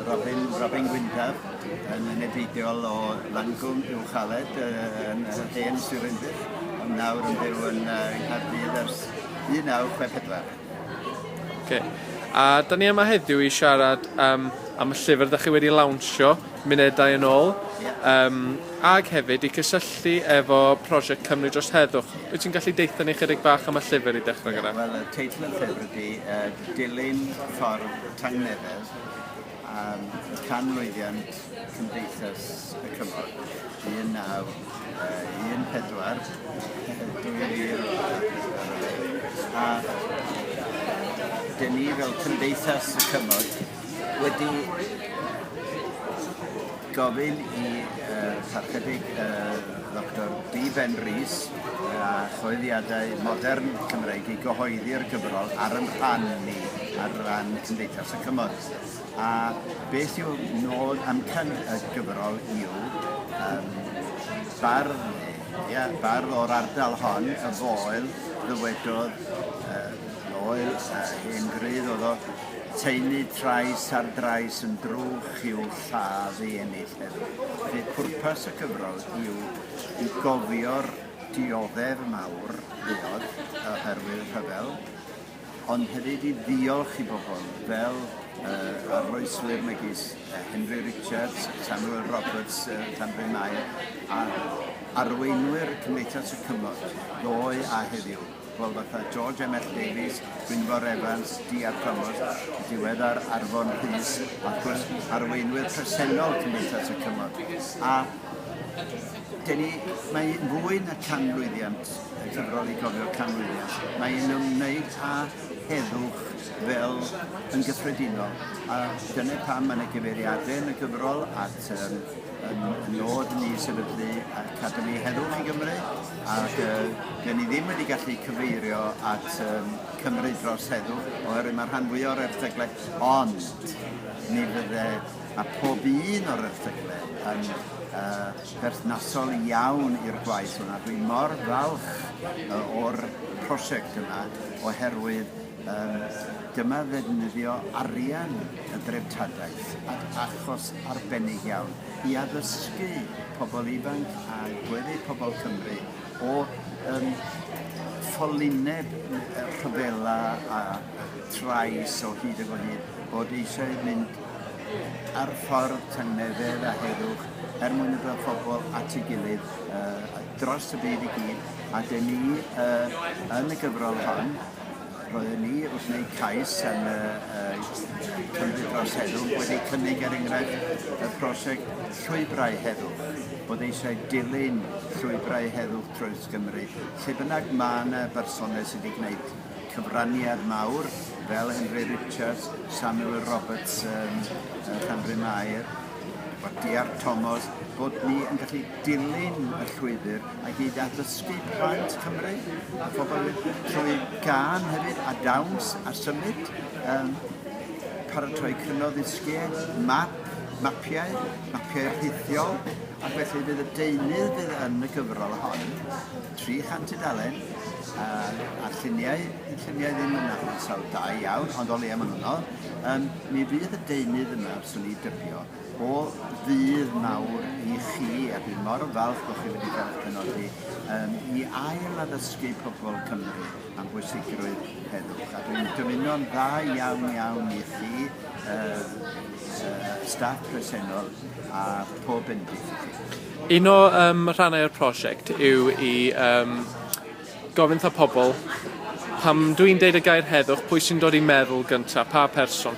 Robin, Robin Gwyndaf, yn enedigol o Langwm Uwchaled yn hen Sir Ddinbych, ond nawr yn byw yn Nghaerdydd ers 1964. Okay. A da ni yma heddiw i siarad um, am y llyfr da chi wedi lawnsio munudau yn ôl, yeah. um, ag hefyd i cysylltu efo prosiect Cymru dros Heddwch. Wyt ti'n gallu deitha ni chydig bach am y llyfr i dechrau gyda? Wel, y teitl y llyfr ydy uh, Dilyn Ffordd Tangnefedd, um, canmlwyddiant Cymdeithas y Cymod, 1914, 2000 a dyn ni fel Cymdeithas y Cymod wedi gofyn i uh, Parchedig uh, Dr B. Ben Rees a choeddiadau modern Cymreig i gyhoeddi'r gyfrol ar yn rhan ni, ar ran Cymdeithas y Cymod. A beth yw nod amcan y gyfrol yw um, bardd, ia, bardd o'r ardal hon, y Foel, ddywedodd uh, Noel, uh, hen grydd oedd o, taenu trais ar drais yn drwch i'w lladd i ennill heddwch. Felly pwrpas y cyfrol yw i gofio'r dioddef mawr fuodd oherwydd rhyfel, ond hefyd i ddiolch i bobl fel uh, arloeswyr megis Henry Richards, Samuel Roberts, uh, Llanbryn Mair, a arweinwyr Cymdeithas y Cymod, ddoe a heddiw, pobl fatha George M L Davies, Gwynfor Evans, D R Thomas, y diweddar Arfon Rhys, a wrth gwrs arweinwyr presennol Cymdeithas y Cymod. A dyn ni, mae fwy na canmlwyddiant y cyfrol i gofio canmlwyddiant. Mae'n ymwneud â heddwch fel yn gyffredinol, a dyna pam mae yna gyfeiriadau yn y gyfrol at um, yn nod ni sefydlu Academi Heddwch i Gymru, ac uh, dyn ni ddim wedi gallu cyfeirio at um, Cymru dros heddwch, oherwydd mae rhan fwyaf o'r erthyglau, ond ni fydde, a pob un o'r erthyglau yn uh, berthnasol iawn i'r gwaith hwn, a dwi mor falch o'r prosiect yma oherwydd um, dyma ddefnyddio arian y dreftadaeth at achos arbennig iawn i addysgu pobl ifanc a gweddill pobl Cymru o um, ffolineb rhyfela a trais o hyd ac o hyd bod eisiau mynd ar ffordd tangnefedd a heddwch er mwyn y dod phobl at ei gilydd uh, dros y byd i gyd a dyn ni uh, yn y gyfrol hon roedden ni wrth wneud cais am y uh, Cymru dros Heddwch wedi cynnig er enghraifft y prosiect Llwybrau Heddwch bod eisiau dilyn llwybrau heddwch trwy Gymru lle bynnag mae yna bersonau sydd wedi gwneud cyfraniad mawr fel Henry Richards, Samuel Roberts um, Llanbryn Mair, D.R. Thomas, bod ni yn gallu dilyn y llwybr a gyd addysgu plant Cymru a phobl trwy gân hefyd a dawns a symud, um, paratoi cryno ddisgiau, map, mapiau, mapiau rhithiol, ac felly bydd y deunydd fydd yn y gyfrol hon, 300 tudalen, a, a lluniau, lluniau ddim yn ansawdd da iawn, ond o leia maen nhw'n yno. Um, mi fydd y deunydd yma, swn i dybio, o fudd mawr i chi, a dwi'n mor falch bod chi wedi cael eich penodi, um, i ail addysgu pobl Cymru am bwysigrwydd heddwch. A dwi'n dymuno'n dda iawn iawn i chi, uh, uh, staff presennol, a pob bendith i chi. Un o um, rhannau o'r prosiect yw i um, gofyn wrtha pobl, pam dwi'n deud y gair heddwch, pwy sy'n dod i meddwl gyntaf, pa person?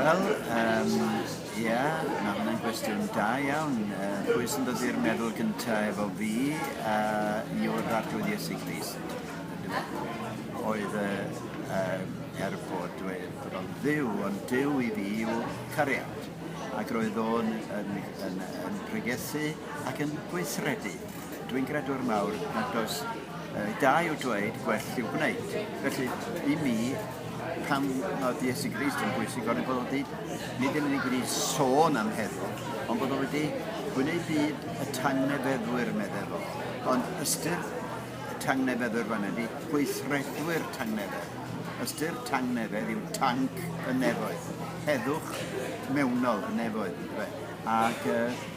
Wel, um, ie, yeah, mae hwnna'n gwestiwn da iawn. Uh, pwy sy'n dod i'r meddwl gyntaf efo fi uh, yw'r Arglwydd Iesu Grist. Oedd, uh, uh, er bod, dweud bod o'n ddiw, ond Duw i fi yw cariad. Ac roedd o'n yn, yn, yn pregethu ac yn gweithredu. Dwi'n gredwr mawr nad oes da yw dweud, gwell yw gwneud. Felly, i mi, pam oedd Iesu Grist yn bwysig, oedd bod wedi, nid yn unig wedi sôn am heddwch, ond bod o wedi gwneud byd y tangnefeddwyr, meddai fo. Ond ystyr y tangnefeddwyr fan ydy gweithredwyr tangnefedd. Ystyr tangnefedd yw tanc y nefoedd. Heddwch mewnol y nefoedd, yndyfe? Ac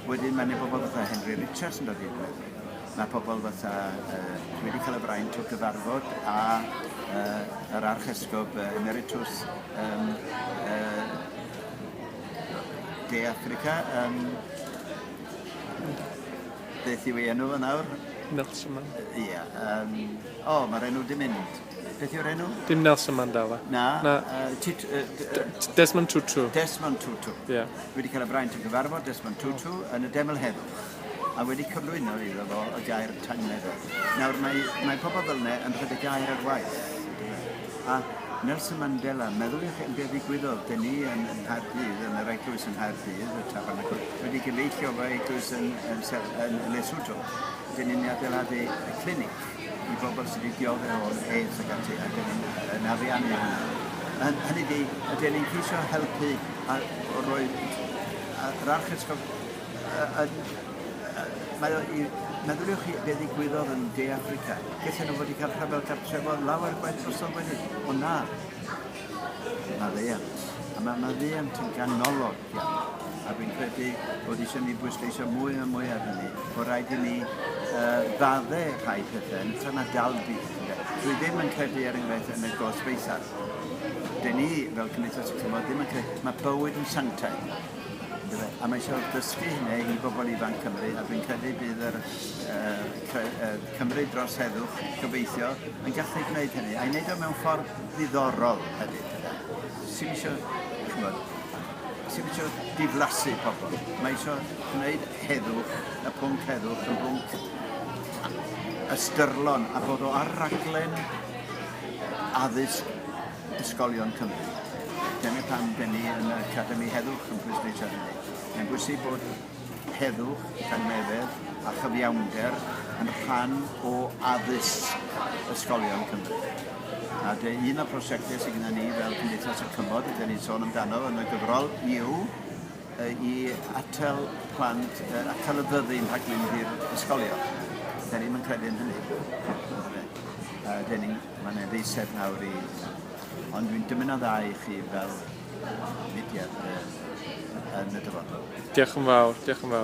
wedyn mae 'na bobl fatha Henry Richards yn dod i'r meddwl. Mae pobl fatha, dwi wedi cael y fraint o gyfarfod â yr Archesgob Emeritus De Affrica, beth yw ei enw fo nawr? Nelson Mandela. Ie, o, mae'r enw 'di mynd. Beth yw'r enw? Dim Nelson Mandela. Na. Na. Desmond Tutu. Desmond Tutu. Ie. Yeah. Wedi cael y braint o gyfarfod Desmond Tutu yn y Deml Heddwch a wedi cyflwyno iddo fo y gair tangnefedd. Nawr mae, mae pobl fel yna yn rhedeg gair ar waith. A Nelson Mandela, meddyliwch am beth ddigwyddodd, dyn ni yn, yn Nghaerdydd, yn yr eglwys yn Nghaerdydd, y Tabernacl, wedi gyfeillio fo eglwys yn, yn, yn, yn Lesotho. Dyn ni'n adeiladu y clinic i bobl sydd wedi dioddef o'r AIDS ac ati, ac yn, yn ariannu hynny. Hynny di, ydyn ni'n ceisio helpu a roi yr archesgob mae o i, meddyliwch chi be ddigwyddodd yn De Affrica. Gallen nhw fod wedi cael rhyfel gartrefol lawer gwaith drosodd wedyn. Ond na, maddeuant. A mae maddeuant yn ganolog iawn. A dwi'n credu bod eisiau ni bwysleisio mwy a mwy ar hynny, bod rhaid i ni fadde rhai pethau yn hytrach na dal byd. Dwi ddim yn credu er enghraifft yn y gosb eithaf. Dyn ni fel Cymdeithas y Cymod ddim yn credu, mae bywyd yn sanctaidd. Yndyfe? A mae eisiau dysgu hynny i bobl ifanc Cymru, a dwi'n credu bydd yr Cymru dros heddwch, gobeithio, yn gallu gwneud hynny, a'i wneud o mewn ffordd ddiddorol hefyd. Sy'm eisiau, ch'mod, sy'm eisiau diflasu pobl. Mae eisiau gwneud heddwch, y pwnc heddwch, yn bwnc ystyrlon a bod o ar raglen addysg ysgolion Cymru. Dyna pam dyn ni yn y Academi Heddwch yn pwysleisio hynny. Mae'n bwysig bod heddwch, tangnefedd a chyfiawnder yn rhan o addysg ysgolion Cymru. A de, un o'r prosiectau sydd gyda ni fel Cymdeithas y Cymod, ydyn ni'n sôn amdano yn y gyfrol, yw i atal plant, atal y fyddin rhag mynd i'r ysgolion. Dyn ni'm yn credu yn hynny. Dyn ni, mae'n ddeiseb nawr i... Ond dwi'n dymuno dda i chi fel mudiad yn y dyfodol. Diolch yn fawr, diolch yn fawr.